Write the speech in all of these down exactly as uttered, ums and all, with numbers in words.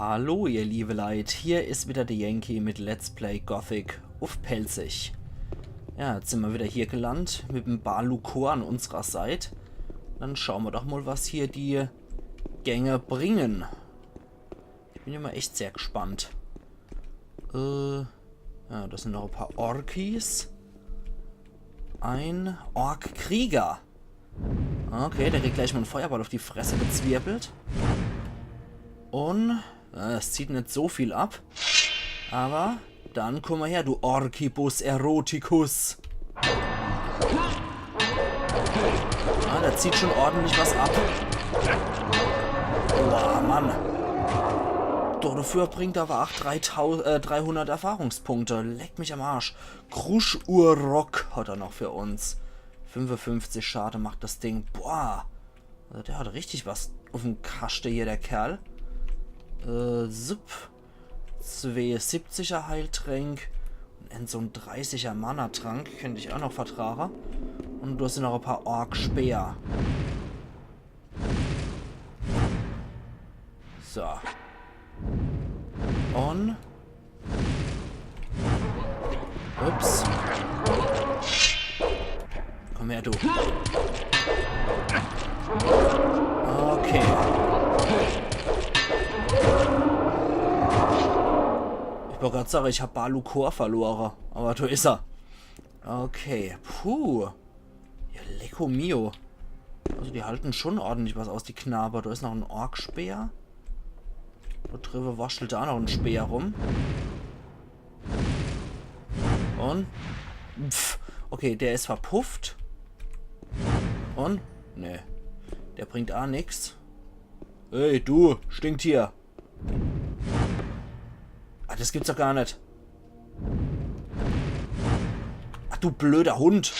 Hallo ihr liebe Leit, hier is wieder de Yankee mit Let's Play Gothic uff Pälzisch. Ja, jetzt sin mer wieder hier gelandt mit em Baluchor an unserer Seit. Dann schaue mer doch mol, was hier die Gänge bringen. Ich bin immer echt sehr gespannt. Äh, ja, das sin noch e paar Orkies. Ein Ork-Krieger. Okay, der kriegt gleich mol en Feuerball uff die Fresse gezwirbelt. Un äh, es zieht net so viel ab. Aber dann kumm mol her, du Orcibus eroticus. Ah, der zieht schon ordentlich was ab. Boah, Mann. Doch, dafür bringt er aber ach dreitausend, äh, dreihundert Erfahrungspunkte. Leck mich am Arsch. Krusch-Urrock hat er noch für uns. Fünfundfünfzig Schade macht das Ding. Boah. Also der hat richtig was uffm Kaschte hier, der Kerl. Äh, sup. Zwee siebziger Heiltränk. Un so en dreißiger Mana-Trank könnt ich ach noch vertrage. Un du hast noch e paar Ork-Speer. So. Un ups. Komm her, du. Okay. Ich wollt grad sage, ich hab Baluchor verlore. Aber do is er. Okay. Puh. Ja, lecko mio. Also die halten schon ordentlich was aus, die Knabe. Do is noch en Ork-Speer. Do driwwe wurschtelt ach noch en Speer rum. Un? Pff, okay, der is verpufft. Un? Nee. Der bringt ach nix. Ey, du, Stinktier. Ah, das gibt's doch gar net. Ach du blöder Hund.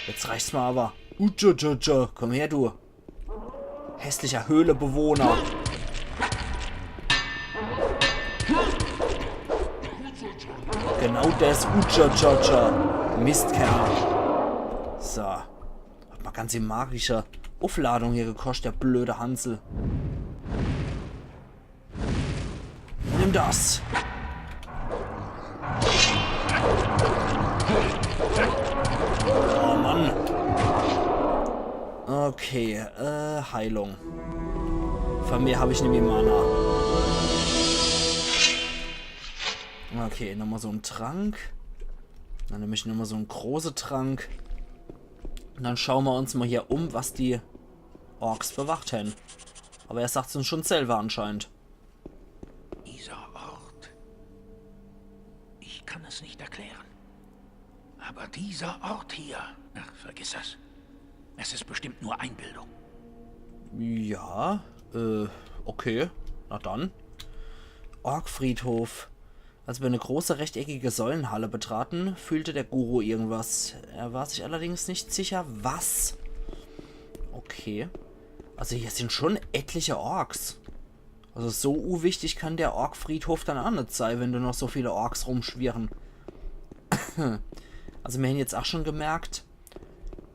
Jetzt reicht's mer aber. Utschutschutschu, komm her, du. Hässlicher Höhlebewohner. Genau das, Utschutschutschu. Mistkerl. So. Hat mer ganz die magische Uffladung hier gekoscht, der blöde Hansel. Nimm das. Oh Mann. Okay, äh, Heilung. Von mir hab ich nämlich Mana. Okay, nochmal so en Trank. Dann nemm ich nochmal so en große Trank. Un dann schaue mer uns mal hier um, was die Orks bewacht hen. Aber er sagt's uns schon selber anscheinend. Dieser Ort. Ich kann es nicht erklären. Aber dieser Ort hier. Ach, vergiss es. Es ist bestimmt nur Einbildung. Ja, äh, okay. Na dann. Orkfriedhof. Als wir eine große rechteckige Säulenhalle betraten, fühlte der Guru irgendwas. Er war sich allerdings nicht sicher, was. Okay. Also hier sind schon etliche Orks. Also so unwichtig kann der Orkfriedhof dann ach net sei, wenn do noch so viele Orks rumschwirren. Also mir hen jetzt ach schon gemerkt,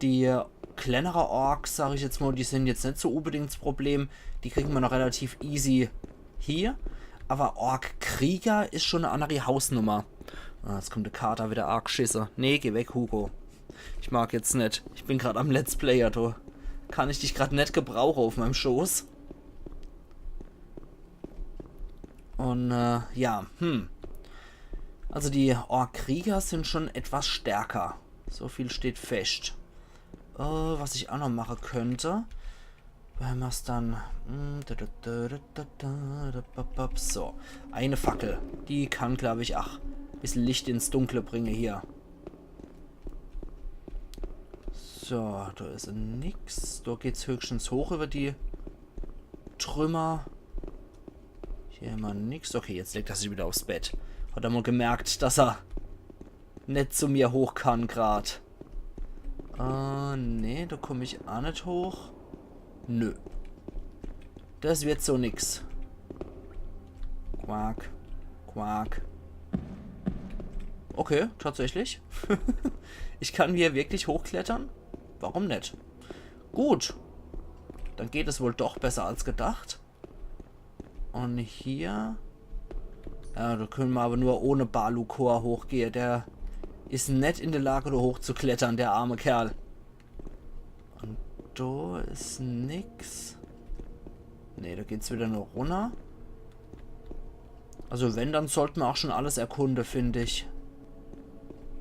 die kleinere Orks, sag ich jetzt mal, die sind jetzt net so unbedingt das Problem. Die kriegen wir noch relativ easy hier. Aber Ork-Krieger is schon e anneri Hausnummer. Ah, jetzt kommt der Kater wieder arg schisse. Nee, geh weg, Hugo. Ich mag jetzt net. Ich bin grad am Let's Player, du. Kann ich dich grad net gebrauche auf meinem Schoß. Und, äh, ja, hm. Also die Ork-Krieger sind schon etwas stärker. So viel steht fest. Äh, was ich auch noch mache könnte, wenn mer's dann, hm, da, da, da, da, da, da, da, ba, ba, so, eine Fackel. Die kann, glaub ich, ach, bissel Licht ins Dunkle bringe hier. So, da is nix. Da geht's höchstens hoch über die Trümmer. Hier immer nix. Okay, jetzt legt er sich wieder aufs Bett. Hat er mal gemerkt, dass er net zu mir hoch kann grad. Äh, nee, da komm ich ach net hoch. Nö. Das wird so nix. Quak, quak. Okay, tatsächlich. Ich kann hier wirklich hochklettern. Warum net? Gut. Dann geht es wohl doch besser als gedacht. Und hier Ja, do könne mer awwer nur ohne Baluchor hochgehe. Der is net in de Lage, do hochzuklettere, der arme Kerl. Un do is nix. Nee, do geht's widder nur runner. Also wenn, dann sollt mer aa schun alles erkunde, find ich.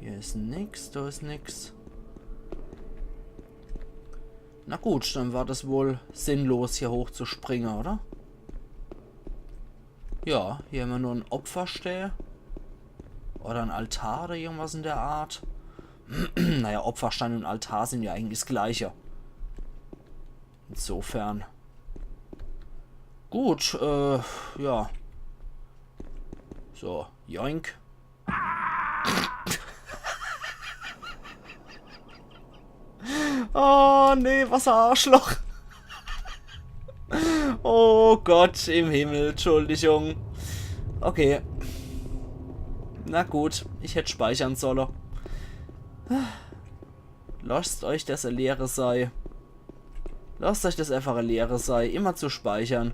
Hier is nix, do is nix. Na gut, dann war des wohl sinnlos, hier hochzuspringe, oder? Ja, hier hämmer nur en Opferstee. Oder en Altar oder irgendwas in der Art. Naja, Opferstein un Altar sin ja eigentlich s Gleiche. Insofern. Gut, äh, ja. So, joink. Oh, nee, was e Arschloch. Oh Gott im Himmel, Entschuldigung. Okay. Na gut, ich hätt speichere solle. Lasst euch des e Lehre sei. Lasst euch des einfach e Lehre sei, immer zu speichere.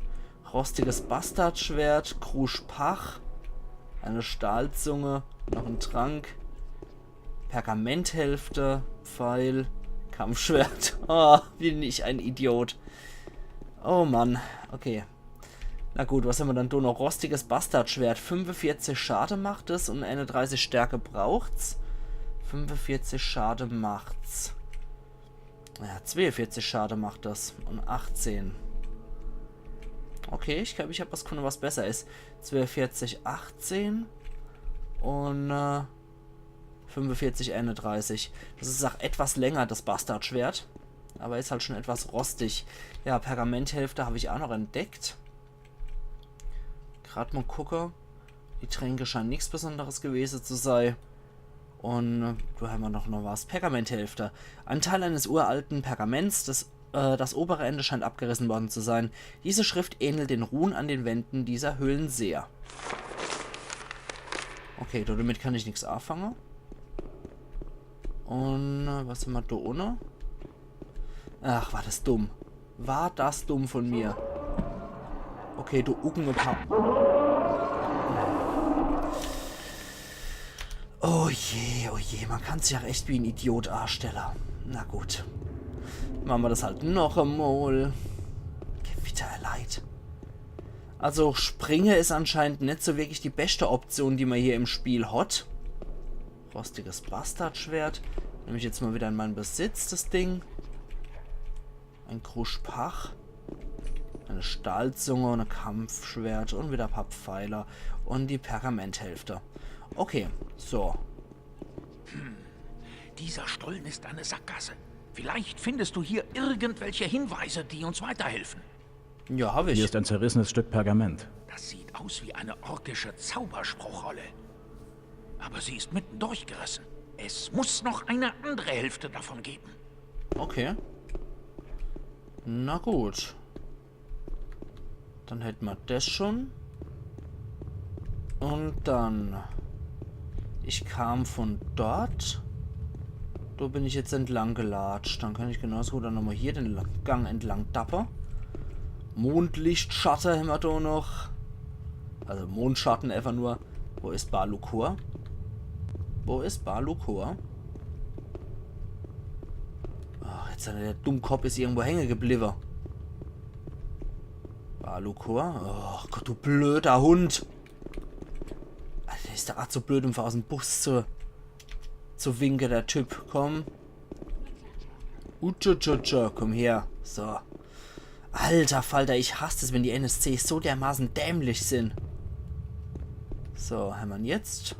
Rostiges Bastardschwert, Kruschpach, e Stahlzunge, noch en Trank, Pergamenthälfte, Pfeil, Kampfschwert. Oh, bin ich e Idiot. Oh Mann, okay. Na gut, was hämmer dann do noch? Rostiges Bastardschwert. Fünfevierzig Schade macht es un eenedreißig Stärke braucht's. Fünfevierzig Schade macht's. Ja, zweevierzig Schade macht des. Un achtzehn. Okay, ich glaab, ich hab was gfunne, was besser is. Zweevierzig, achtzehn un, äh, fünfevierzig, eenedreißig. Des is aa etwas länger, des Bastardschwert. Awwer is halt schun etwas rostig. Ja, Pergamenthälfte hab ich aa noch entdeckt. Grad mol gucke. Die Tränke scheinen nix Besonderes gewese zu sei. Un, äh, do hämmer noch, noch was. Pergamenthälfte. Ein Teil eines uralten Pergaments, das, äh, das obere Ende scheint abgerissen worden zu sein. Diese Schrift ähnelt den Runen an den Wänden dieser Höhlen sehr. Okay, do, damit kann ich nix aafange. Un, äh, was hämmer do unne? Ach, war des dumm. War des dumm vun mir. Okay, do ucken e paar. Oh je, oh je, mer kann sich aa echt wie en Idiot aastelle. Na gut. Mache mer des halt noch emol. Gewitter, Leit. Also, springe is anscheinend net so wirklich die beschte Option, die mer hier im Spiel hot. Rostiges Bastardschwert. Nemm ich jetzt mol widder in mein Besitz, des Ding. En Kruschpach. E Stahlzunge un e Kampfschwert un widder e paar Pfeiler. Un die Pergamenthälfte. Okay, so. Dieser Stollen ist eine Sackgasse. Vielleicht findest du hier irgendwelche Hinweise, die uns weiterhelfen. Ja, hab ich. Hier ist ein zerrissenes Stück Pergament. Das sieht aus wie eine orkische Zauberspruchrolle. Aber sie ist mitten durchgerissen. Es muss noch eine andere Hälfte davon geben. Okay. Na gut. Dann hätt mer des schun. Un dann. Ich kam vun dort. Do bin ich jetzt entlang gelatscht. Dann kann ich genauso gut dann nochmol hier den La-, Gang entlang dappe. Mondlichtschatte hämmer do noch. Also Mondschatten einfach nur. Wo is Baluchor? Wo is Baluchor? Ach, jetzt hat der Dummkopp is irgendwo hänge gebliwwe. Baluchor? Ach Gott, du blöder Hund. Alter, is der grad so blöd, um aus em Bus zu, zu winke, der Typ. Komm. Utschutschutschu, komm her. So. Alter Falter, ich hass es, wenn die N S Cs so dermaßen dämlich sin. So, hämmer'n jetzt?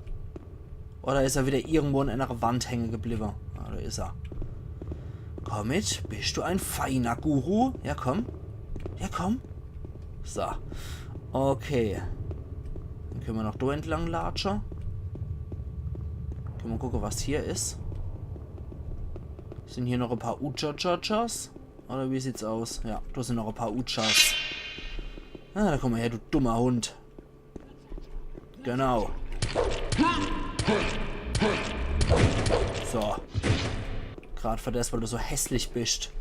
Oder is er widder irgendwo an ener Wand hänge gebliwwe? Ah, do is er. Komm mit, bist du ein feiner Guru? Ja, komm. Ja, komm. So. Okay. Dann kenne mer noch do entlang latsche. Kenne mer gucke, was hier is. Sin hier noch e paar Utschutschutschu? Oder wie sieht's aus? Ja, do sin noch e paar Utschers. Ah, do komm mol her, du dummer Hund. Genau. So. Grad für des, weil du so hässlich bist.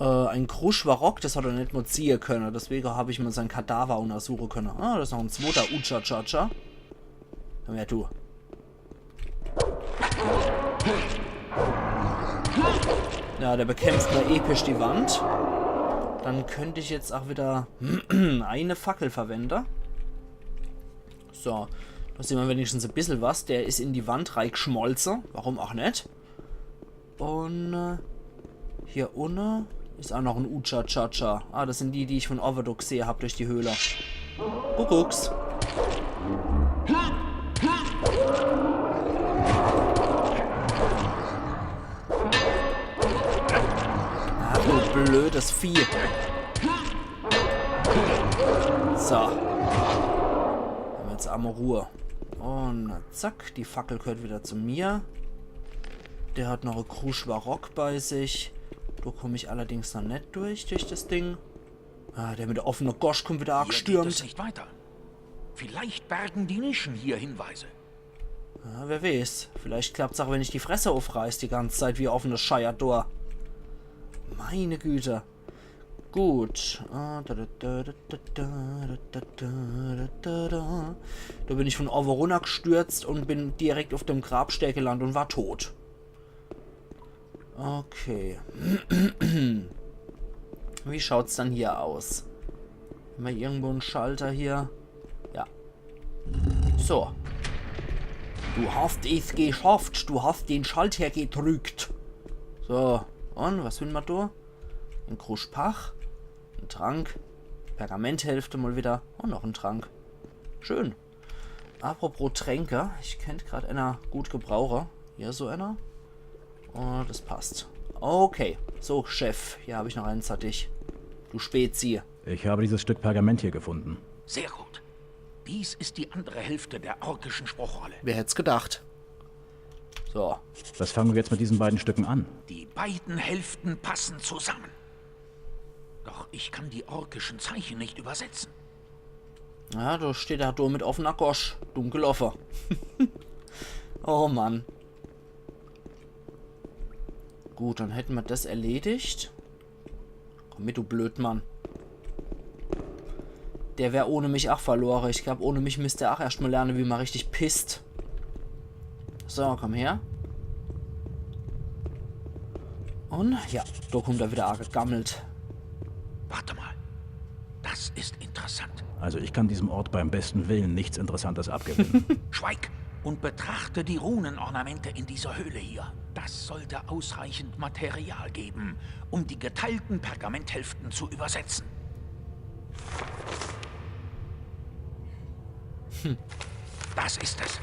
Äh, en Kruschwarok, des hat er net mol ziehe kenne. Deswege hab ich mol sein Kadaver untersuche kenne. Ah, do is noch en zwotter Utschatschatscha. Komm her, du. Ja, der bekämpft do episch die Wand. Dann könnt ich jetzt ach wieder eine Fackel verwende. So, do sieht ma wenigstens e bissel was. Der is in die Wand reigeschmolze. Warum ach net? Un äh, hier unne is ach noch en Ucha-Cha-Cha. Ah, das sin die, die ich von owwe do gsehe hab durch die Höhle. Kuckucks. Ach, du blödes Vieh. So. Hämmer jetzt emol Ruhe. Un zack, die Fackel gehört wieder zu mir. Der hat noch e Kruschwa Rock bei sich. Do komm ich allerdings noch net durch, durch das Ding. Ah, der mit der offene Gosch kommt wieder Hier geht es agestürmt. Nicht weiter. Vielleicht bergen die Nischen hier Hinweise. Ja, wer weiß. Vielleicht klappt's ach, wenn ich die Fresse aufreiß die ganze Zeit wie offenes Scheierdor. Meine Güte. Gut. Äh, da, da, da. Da bin ich von owwe runnergestürzt un bin direkt auf dem Grabstää gelandet un war tot. Okay. Wie schaut's dann hier aus? Hämmer irgendwo en Schalter hier? Ja. So. Du hast es geschafft. Du hast den Schalter gedrückt. So. Un was finne ma do? En Kruschpach. En Trank. Pergamenthälfte mal wieder. Un noch en Trank. Schön. Apropos Tränke. Ich kennt grad einer gut gebrauche. Hier so einer. Un das passt. Okay. So, Chef. Hier hab ich noch einen für dich. Du Spezi. Ich habe dieses Stück Pergament hier gefunden. Sehr gut. Dies ist die andere Hälfte der orkischen Spruchrolle. Wer hätt's gedacht? So. Was fangen wir jetzt mit diesen beiden Stücken an? Die beiden Hälften passen zusammen. Doch ich kann die orkischen Zeichen nicht übersetzen. Ja, do steht er do mit offener Gosch. Dumm geloffe. Oh Mann. Gut, dann hätte ma das erledigt. Komm mit, du Blödmann. Der wär ohne mich ach verlore. Ich glaub, ohne mich müsst er ach erscht mal lerne, wie ma richtig pisst. So, komm her. Un ja, do kommt er wieder agegammelt. Warte mal. Das ist interessant. Also ich kann diesem Ort beim besten Willen nichts Interessantes abgewinnen. Schweig und betrachte die Runenornamente in dieser Höhle hier. Das sollte ausreichend Material geben, um die geteilten Pergamenthälften zu übersetzen. Hm. Das ist es.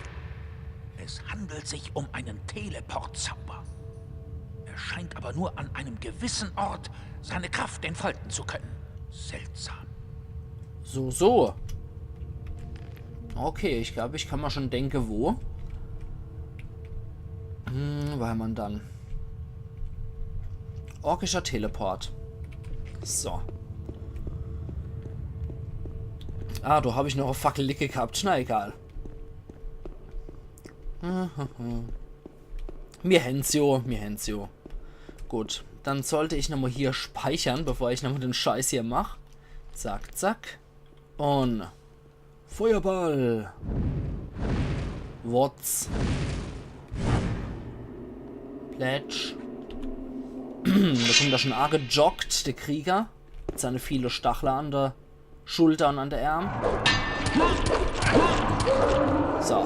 Es handelt sich um einen Teleportzauber. Er scheint aber nur an einem gewissen Ort seine Kraft entfalten zu können. Seltsam. So, so. Okay, ich glaub, ich kann ma schon denke, wo. Hm, wo hämmer dann? Orkischer Teleport. So. Ah, do hab ich noch e Fackel ligge gehabt. Na egal. Mir hän's jo, mir hän's jo. Gut, dann sollt ich nochmal hier speichere, bevor ich nochmal den Scheiß hier mach. Zack, zack. Un Feuerball. Wotz. Plätsch. Do kommt er schon agejoggt, der Krieger. Mit seine viele Stachler an der Schulter un an der Ärm. So.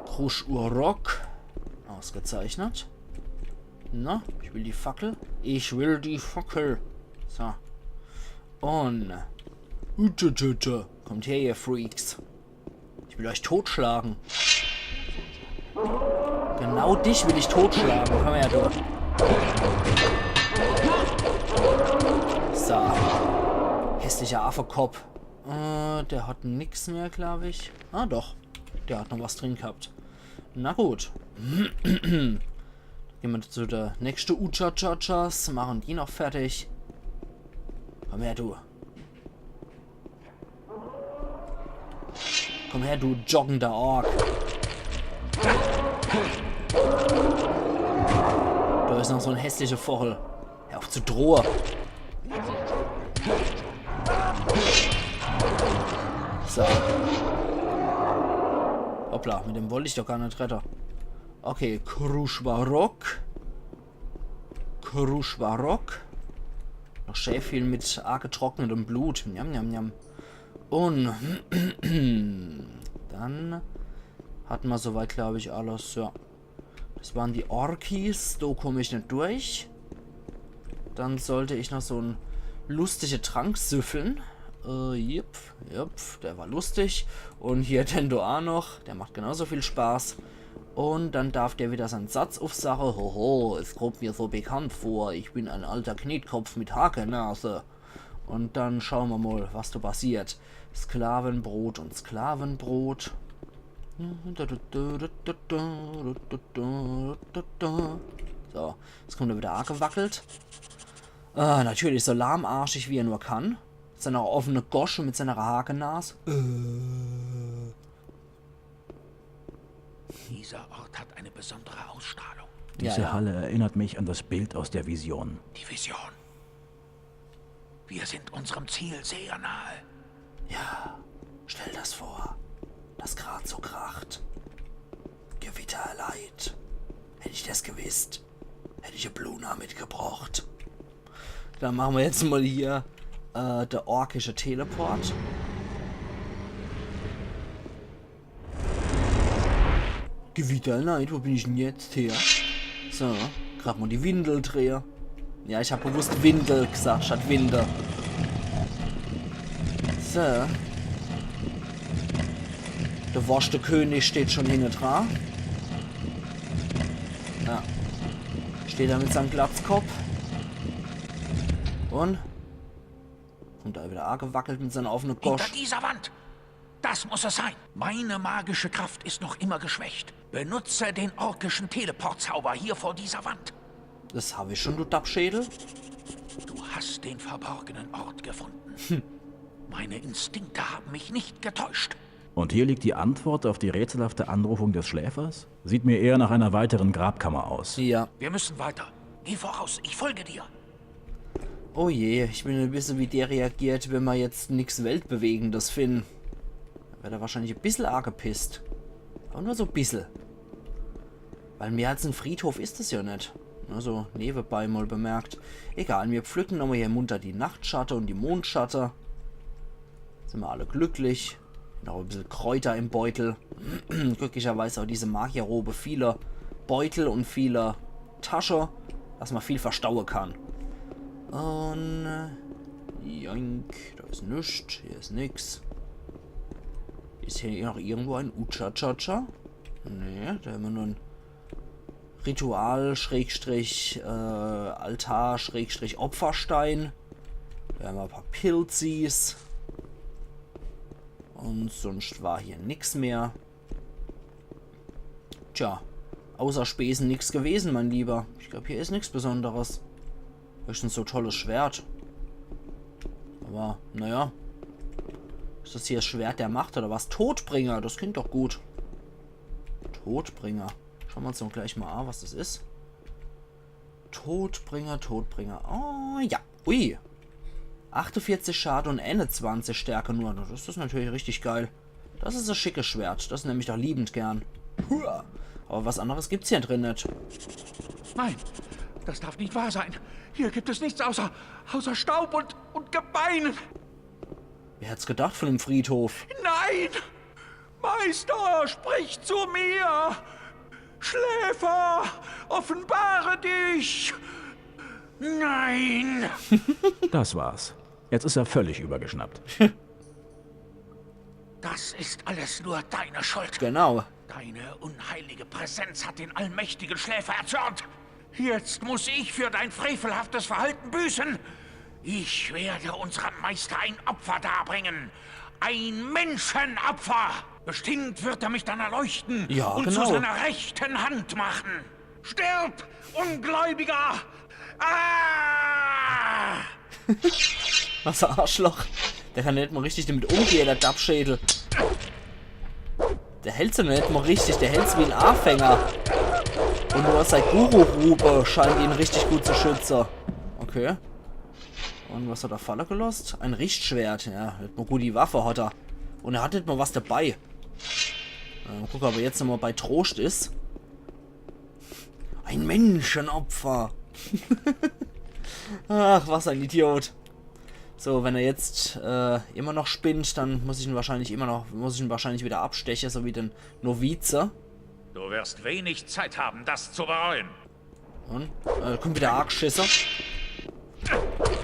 Kruschwa Rock. Ausgezeichnet. Na, ich will die Fackel. Ich will die Fackel. So. Un. Utütütü. Kommt her, ihr Freaks. Ich will euch totschlagen. Genau dich will ich totschlagen. Komm her, du. So. Hässlicher Affekopp. Äh, der hat nix mehr, glaub ich. Ah, doch. Der hat noch was drin gehabt. Na gut. Gehn mer zu der nächste Ucha-Cha-Chas, machen die noch fertig. Komm her, du. Komm her, du joggender Ork. Do is noch so en hässlicher Vochel. Hör auf zu drohe. So. Hoppla, mit dem wollt ich doch gar net redde. Okay, Kruschbarok. Kruschbarok. Noch schä viel mit aagetrocknetem Blut. Njam, njam, njam. Un dann hat ma soweit, glaub ich, alles, ja. Das waren die Orkis, do komm ich net durch. Dann sollt ich noch so en lustige Trank süffeln. Äh, jupp, jupp, der war lustig. Un hier den do aa noch, der macht genauso viel Spaß. Un dann darf der wieder sein Satz ufsache. Hoho, es kommt mir so bekannt vor, ich bin ein alter Knetkopf mit Hakenase. Un dann schaue ma mol, was do passiert. Sklavenbrot un Sklavenbrot. So, jetzt kommt er wieder aagewackelt. Ah, natürlich, so lahmarschig wie er nur kann. Mit seiner offene Gosch un mit seiner Hakenas. Äh. Dieser Ort hat eine besondere Ausstrahlung. Ja, Diese ja. Halle erinnert mich an das Bild aus der Vision. Die Vision. Wir sind unserem Ziel sehr nahe. Ja, stell das vor, dass grad so kracht. Gewitter erleidet. Hätt ich das gewisst, hätt ich e Bluna mitgebrocht. Dann mache ma jetzt mol hier äh, der orkische Teleport. Gewitter, nein, wo bin ich denn jetzt her? So, grad mol die Windel drehe. Ja, ich hab bewusst Windel gesagt statt Winde. So. Der Worschte König steht schon hinne dran. Ja. Steht da mit seinem Glatzkopf. Un? Kommt da wieder aagewackelt mit seiner offene Hinter Gosch. Dieser Wand. Das muss es sein. Meine magische Kraft ist noch immer geschwächt. Benutze den orkischen Teleportzauber hier vor dieser Wand. Das hab ich schon, du Dappschädel. Du hast den verborgenen Ort gefunden. Meine Instinkte haben mich nicht getäuscht. Und hier liegt die Antwort auf die rätselhafte Anrufung des Schläfers? Sieht mir eher nach einer weiteren Grabkammer aus. Ja. Wir müssen weiter. Geh voraus, ich folge dir. Oh je, ich bin e bissel, wie der reagiert, wenn ma jetzt nix Weltbewegendes finden. Da werd er wahrscheinlich e bissel aagepisst. Aber nur so e bissel. Weil mehr als en Friedhof is es ja net. Nur so newebei mol bemerkt. Egal, mir pflücken nochmol hier munter die Nachtschatte un die Mondschatte. Sin ma alle glücklich. Noch e bissel Kräuter im Beutel. Glücklicherweise hat diese Magierrobe viele Beutel un viele Tasche, dass ma viel verstaue kann. Un äh, joink, da is nix, hier is nix. Is hier noch irgendwo en Ucha-Cha-Cha? Nee, da hämmer nur en Ritual, Schrägstrich, äh, Altar, Schrägstrich, Opferstein. Da hämmer e paar Pilzis. Un sonst war hier nix mehr. Tja, außer Spesen nix gewesen, mein Lieber. Ich glaub, hier is nix Besonderes. Höchstens so tolles Schwert. Aber, naja. Is das hier das Schwert der Macht oder was? Todbringer, das klingt doch gut. Todbringer. Schaue ma uns doch gleich mol a, was das is. Todbringer, Todbringer. Oh, ja. Ui. Achtundvierzig Schade un einundzwanzig Stärke nur. Das is natürlich richtig geil. Das is e schickes Schwert. Das nemm ich doch liebend gern. Hua. Aber was anderes gibt's hier drin net. Nein, das darf nicht wahr sein. Hier gibt es nichts außer, außer Staub und, und Gebeinen. Wer hätt's gedacht von dem Friedhof? Nein! Meister, sprich zu mir! Schläfer, offenbare dich! Nein! Das war's. Jetzt ist er völlig übergeschnappt. Das ist alles nur deine Schuld. Genau. Deine unheilige Präsenz hat den allmächtigen Schläfer erzürnt. Jetzt muss ich für dein frevelhaftes Verhalten büßen. Ich werde unserem Meister ein Opfer darbringen. Ein Menschenopfer. Bestimmt wird er mich dann erleuchten Ja, und genau. zu seiner rechten Hand machen. Stirb, Ungläubiger! Ah! Was e Arschloch. Der kann net mol richtig damit umgehe, der Dappschädel. Der hält's ja net mol richtig, der hält's wie en Anfänger. Un nur sei Guru-Rube scheint ihn richtig gut zu schütze. Okay. Un was hat er falle gelosst? E Richtschwert, ja. Net mol gut, die Waffe hat er. Un er hat net mol was dabei. Äh, guck, ob er jetzt nochmal bei Trost is. Ein Menschenopfer. Ach, was ein Idiot. So, wenn er jetzt äh, immer noch spinnt, dann muss ich ihn wahrscheinlich immer noch, muss ich ihn wahrscheinlich wieder abstechen, so wie den Novize. Du wirst wenig Zeit haben, das zu bereuen. Und äh, kommt wieder Arc-Schisser.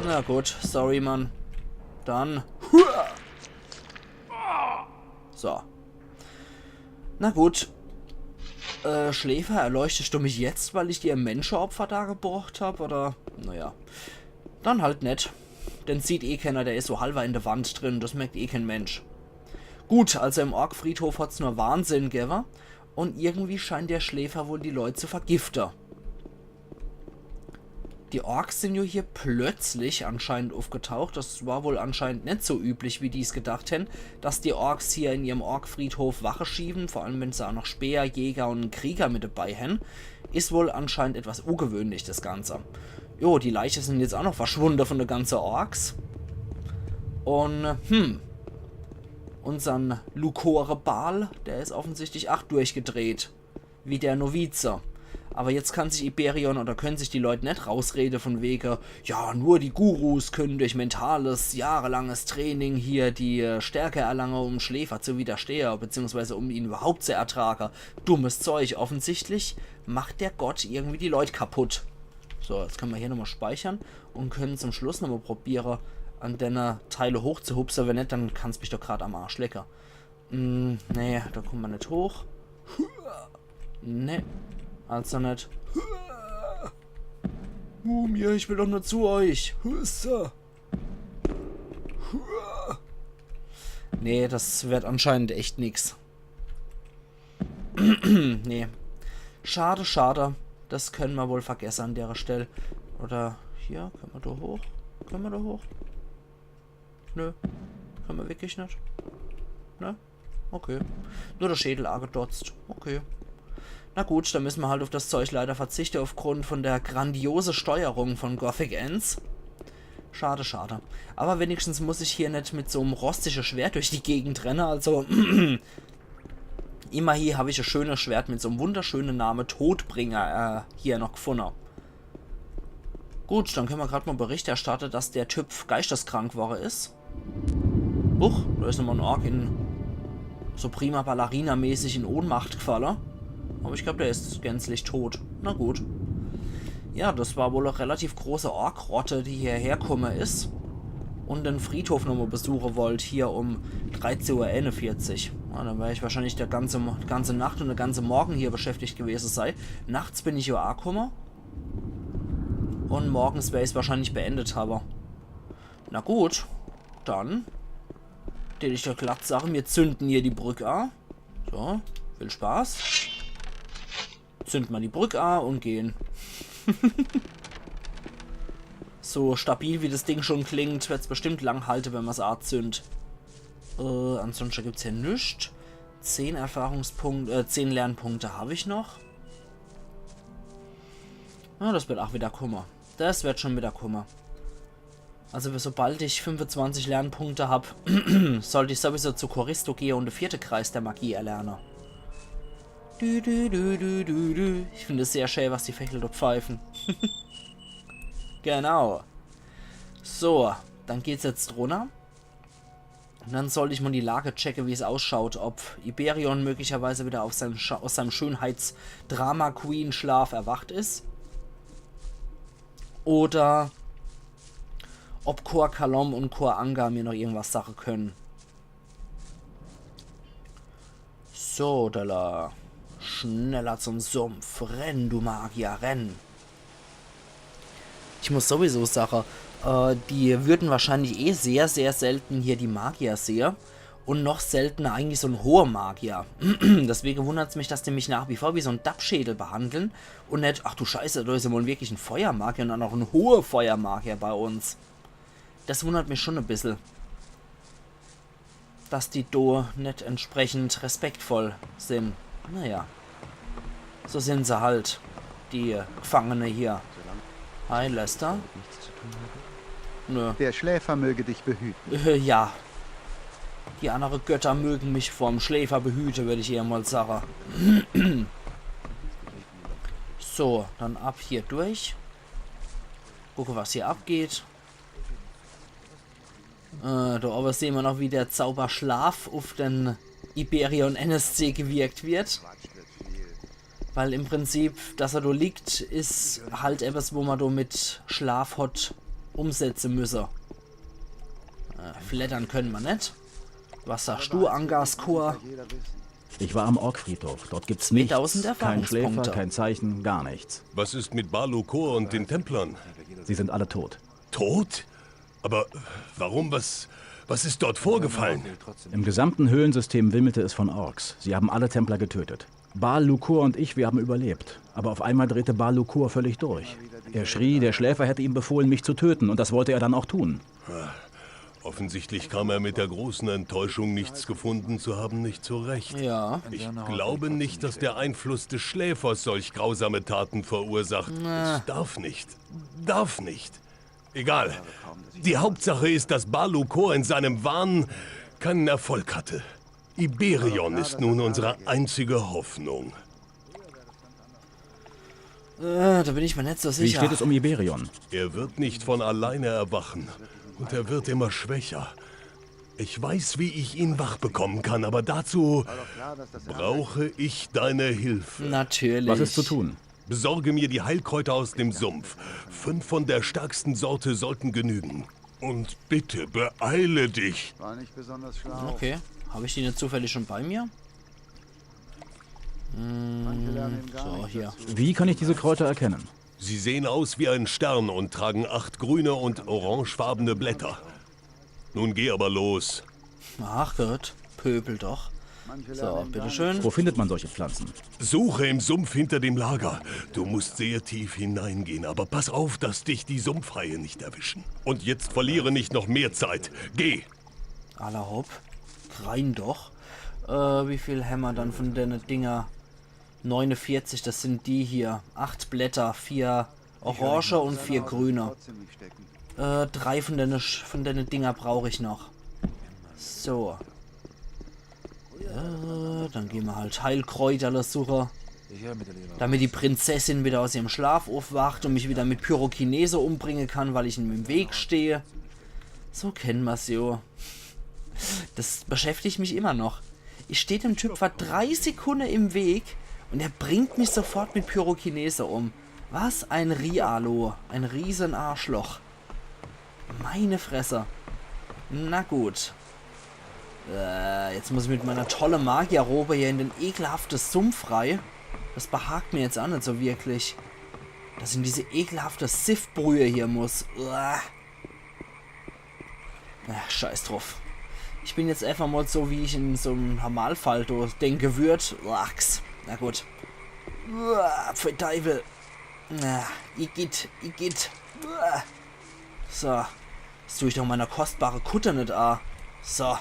Na gut, sorry, Mann. Dann. Hua! So. Na gut. Äh, Schläfer, erleuchtest du mich jetzt, weil ich dir e Menschenopfer dargebracht hab, oder? Naja. Dann halt net. Den sieht eh kenner, der is so halber in der Wand drin, das merkt eh kein Mensch. Gut, also im Ork-Friedhof hat's nur Wahnsinn gewwe. Und irgendwie scheint der Schläfer wohl die Leut zu vergifte. Die Orks sin jo hier plötzlich anscheinend uffgetaucht. Das war wohl anscheinend net so üblich, wie die's gedacht hän, dass die Orks hier in ihrem Ork-Friedhof Wache schiewen, vor allem wenn se aa noch Speer, Jäger und en Krieger mit dabei hän. Is wohl anscheinend etwas ungewöhnlich, das Ganze. Jo, die Leiche sin jetzt aa noch verschwunde von de ganze Orks. Und, hm, unsern Lukore Bal, der is offensichtlich aa durchgedreht. Wie der Novize. Aber jetzt kann sich Eperion oder können sich die Leut net rausrede von wege, ja, nur die Gurus können durch mentales, jahrelanges Training hier die äh, Stärke erlange, um Schläfer zu widerstehe, beziehungsweise um ihn überhaupt zu ertrage. Dummes Zeug. Offensichtlich macht der Gott irgendwie die Leut kaputt. So, jetzt können wir hier nochmal speichern und können zum Schluss nochmal probiere, an denne Teile hochzuhupse. Wenn net, dann kann's mich doch grad am Arsch lecke. Mm, nee, da kommt man net hoch. Nee, also net. Mumie, ich will doch nur zu euch. Hussa. Nee, das wird anscheinend echt nix. Nee. Schade, schade. Das können wir wohl vergessen an der Stelle. Oder hier, können wir da hoch? Können wir da hoch? Nö. Können wir wirklich net. Ne? Okay. Nur der Schädel agedotzt. Okay. Na gut, dann müssen wir halt auf das Zeug leider verzichten aufgrund von der grandiosen Steuerung von Gothic eens. Schade, schade. Aber wenigstens muss ich hier net mit so'm rostige Schwert durch die Gegend renne, also immerhin hab ich e schönes Schwert mit so'm wunderschönen Namen Todbringer äh, hier noch gefunden. Gut, dann können wir grad mal Bericht erstatten, dass der Typ geisteskrank worre is. Huch, da is nochmal en Ork in so prima Ballerina-mäßig in Ohnmacht gefalle. Aber ich glaub, der is gänzlich tot. Na gut. Ja, das war wohl e relativ große Ork-Rotte, die hierher komme is und den Friedhof nochmal besuche wollt, hier um dreizehn Uhr einundvierzig. Ja, dann wär ich wahrscheinlich der ganze, Mo- ganze Nacht und der ganze Morgen hier beschäftigt gewesen sei. Nachts bin ich jo aa komme. Und morgens wär ich's wahrscheinlich beendet habe. Na gut, dann. Denn ich doch glatt sage, wir zünden hier die Brück a. So, viel Spaß. Zünden wir die Brück a und gehen. So stabil wie das Ding schon klingt, wird's bestimmt lang halte, wenn man's azünd. Äh, ansonsten gibt's hier nüscht. Zehn Erfahrungspunkte, äh, zehn Lernpunkte hab ich noch. Ja, das wird auch wieder kumme. Das wird schon wieder kumme. Also sobald ich fünfundzwanzig Lernpunkte hab, sollt ich sowieso zu Choristo gehe und de vierte Kreis der Magie erlerne. Dü, dü, dü, dü, dü, dü. Ich find es sehr schön, was die Vechel dort pfeifen. Genau. So, dann geht's jetzt runner. Und dann sollt ich mal die Lage checke, wie's ausschaut, ob Eperion möglicherweise wieder auf seinem Scha aus seinem Schönheits-Drama-Queen-Schlaf erwacht is. Oder ob Kor Kalom und Kor Anga mir noch irgendwas sache können. So, Della. Schneller zum Sumpf. Renn, du Magier, renn. Ich muss sowieso sache, äh, die würden wahrscheinlich eh sehr, sehr selten hier die Magier sehe. Und noch seltener eigentlich so en hoher Magier. Deswegen wundert's mich, dass die mich nach wie vor wie so en Dappschädel behandeln und net, ach du Scheiße, da is ja wohl wirklich en Feuermagier und dann noch en hoher Feuermagier bei uns. Das wundert mich schon e bissel, dass die do net entsprechend respektvoll sin. Naja. So sin se halt, die Gefangene hier. Hi, Lester. Nö. Der Schläfer möge dich behüten. Äh, ja. Die andere Götter mögen mich vorm Schläfer behüte, würd ich eher mal sage. So, dann ab hier durch. Gucke, was hier abgeht. Äh, do owwe sehn mer noch, wie der Zauber Schlaf uff den Iberion N S C gewirkt wird. Weil im Prinzip, dass er do liegt, is halt etwas, wo mer do mit Schlaf hot umsetze müsse. Äh, fleddern könne mer net. Was sagst du, Angaskor? Ich war am Orkfriedhof. Dort gibt's nichts. Zweitausend Kein Schläfer, Erfahrungspunkte. Kein Zeichen, gar nichts. Was ist mit Balukor und den Templern? Sie sind alle tot. Tot? Aber warum? Was, was ist dort vorgefallen? Im gesamten Höhlensystem wimmelte es von Orks. Sie haben alle Templer getötet. Balukor und ich, wir haben überlebt. Aber auf einmal drehte Balukor völlig durch. Er schrie, der Schläfer hätte ihm befohlen, mich zu töten, und das wollte er dann auch tun. Offensichtlich kam er mit der großen Enttäuschung, nichts gefunden zu haben, nicht zurecht. Ja. Ich glaube nicht, dass der Einfluss des Schläfers solch grausame Taten verursacht. Es darf nicht. Darf nicht. Egal. Die Hauptsache ist, dass Balukor in seinem Wahn keinen Erfolg hatte. Iberion ist nun unsere einzige Hoffnung. Äh, da bin ich mir nicht so Wie sicher. Steht es um Iberion? Er wird nicht von alleine erwachen. Und er wird immer schwächer. Ich weiß, wie ich ihn wach bekommen kann, aber dazu brauche ich deine Hilfe. Natürlich. Was ist zu tun? Besorge mir die Heilkräuter aus dem Sumpf. Fünf von der stärksten Sorte sollten genügen. Und bitte beeile dich. War nicht besonders schlau. Okay. Habe ich die nicht zufällig schon bei mir? Manche lernen gar So, nicht hier. dazu. Wie kann ich diese Kräuter erkennen? Sie sehen aus wie ein Stern und tragen acht grüne und orangefarbene Blätter. Nun geh aber los. Ach Gott, pöbel doch. Manche So, lernen gar bitteschön. Wo findet man solche Pflanzen? Suche im Sumpf hinter dem Lager. Du musst sehr tief hineingehen, aber pass auf, dass dich die Sumpfhaie nicht erwischen. Und jetzt verliere nicht noch mehr Zeit. Geh! Alla hopp. Rein doch. Äh, wie viel hämmer dann von denne Dinger? Neunundvierzig, das sind die hier. Acht Blätter, vier orange und vier grüne. Trotzdem nicht stecken. Äh, drei von denne, Sch- von denne Dinger brauch ich noch. So. Ja, dann gehen wir halt Heilkräuter suche. Damit die Prinzessin wieder aus ihrem Schlaf aufwacht und mich wieder mit Pyrokinese umbringen kann, weil ich ihm im Weg stehe. So kennen mer's jo. Das beschäftigt mich immer noch. Ich steh dem Typ vor drei Sekunden im Weg und er bringt mich sofort mit Pyrokinese um. Was ein Rialo. Ein Riesenarschloch. Meine Fresse. Na gut. Äh, jetzt muss ich mit meiner tolle Magierrobe hier in den ekelhaften Sumpf rei. Das behagt mir jetzt auch nicht so wirklich. Dass ich in diese ekelhafte Siffbrühe hier muss. Uah. Ach, scheiß drauf. Ich bin jetzt einfach mal so, wie ich in so einem Normalfall do denke würd. Lachs. Na gut. Uah, pfui Teufel. Na, igitt, igitt. Uah. So. Das tue ich doch meiner kostbare Kutte nicht a. So.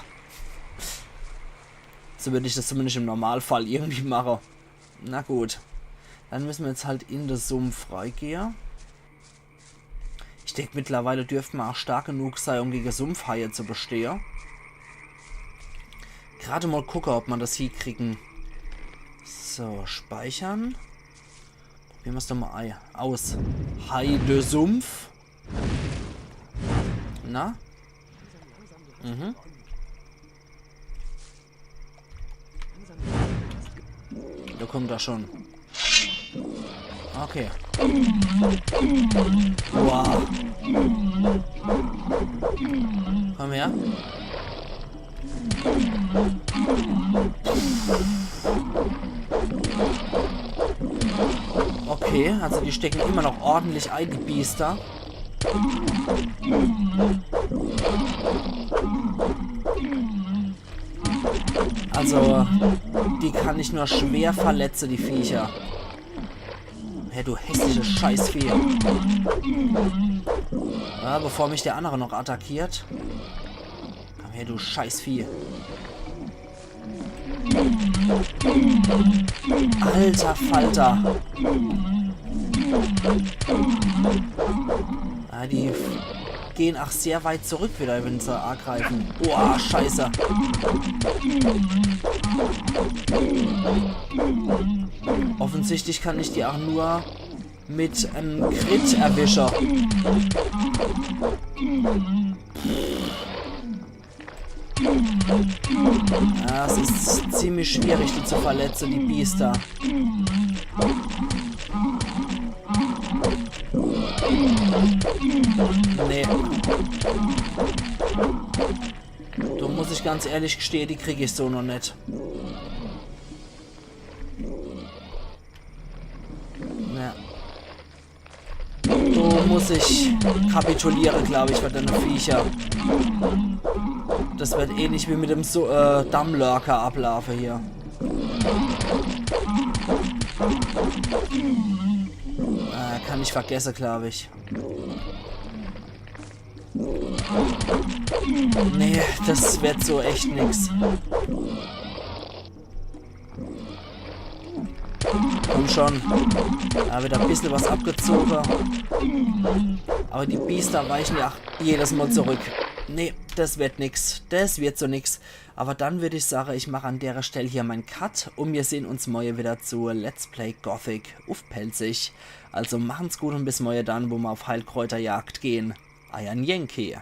So würde ich das zumindest im Normalfall irgendwie mache. Na gut. Dann müssen wir jetzt halt in den Sumpf reigehe. Ich denk, mittlerweile dürfte man auch stark genug sein, um gegen Sumpfhaie zu bestehen. Gerade mal gucken, ob man das hiekriegen. So, speichern. Probieren wir's doch mal ei- aus. Heidesumpf. Na? Mhm. Da kommt er schon. Okay. Wow. Komm her. Okay, also die stecken immer noch ordentlich ei, die Biester. Also, die kann ich nur schwer verletze, die Viecher. Hey, du hässliches Scheißvieh. Ja, bevor mich der andere noch attackiert. Komm her, du Scheißvieh. Alter Falter. Ah, die f- gehen ach sehr weit zurück wieder, wenn se angreifen. Boah, scheiße. Offensichtlich kann ich die ach nur mit em Crit erwische. Ja, es is ziemlich schwierig, die zu verletze, die Biester. Nee. Do muss ich ganz ehrlich gestehe, die krieg ich so noch net. Ja. Do muss ich kapituliere, glaub ich, bei denne Viecher. Das wird ähnlich wie mit dem so äh, Dammlurker ablaufe hier. Äh, kann ich vergesse, glaub ich. Nee, das wird so echt nix. Komm schon. Ja, wieder e bissel was abgezoge. Aber die Biester weichen ja ach jedes Mal zurück. Nee, das wird nix. Das wird so nix. Aber dann würd ich sage, ich mach an dere Stell hier mein Cut und wir sehen uns morje wieder zu Let's Play Gothic uff Pälzisch. Also machen's gut und bis morje dann, wo wir auf Heilkräuterjagd gehen. Eier Yankee.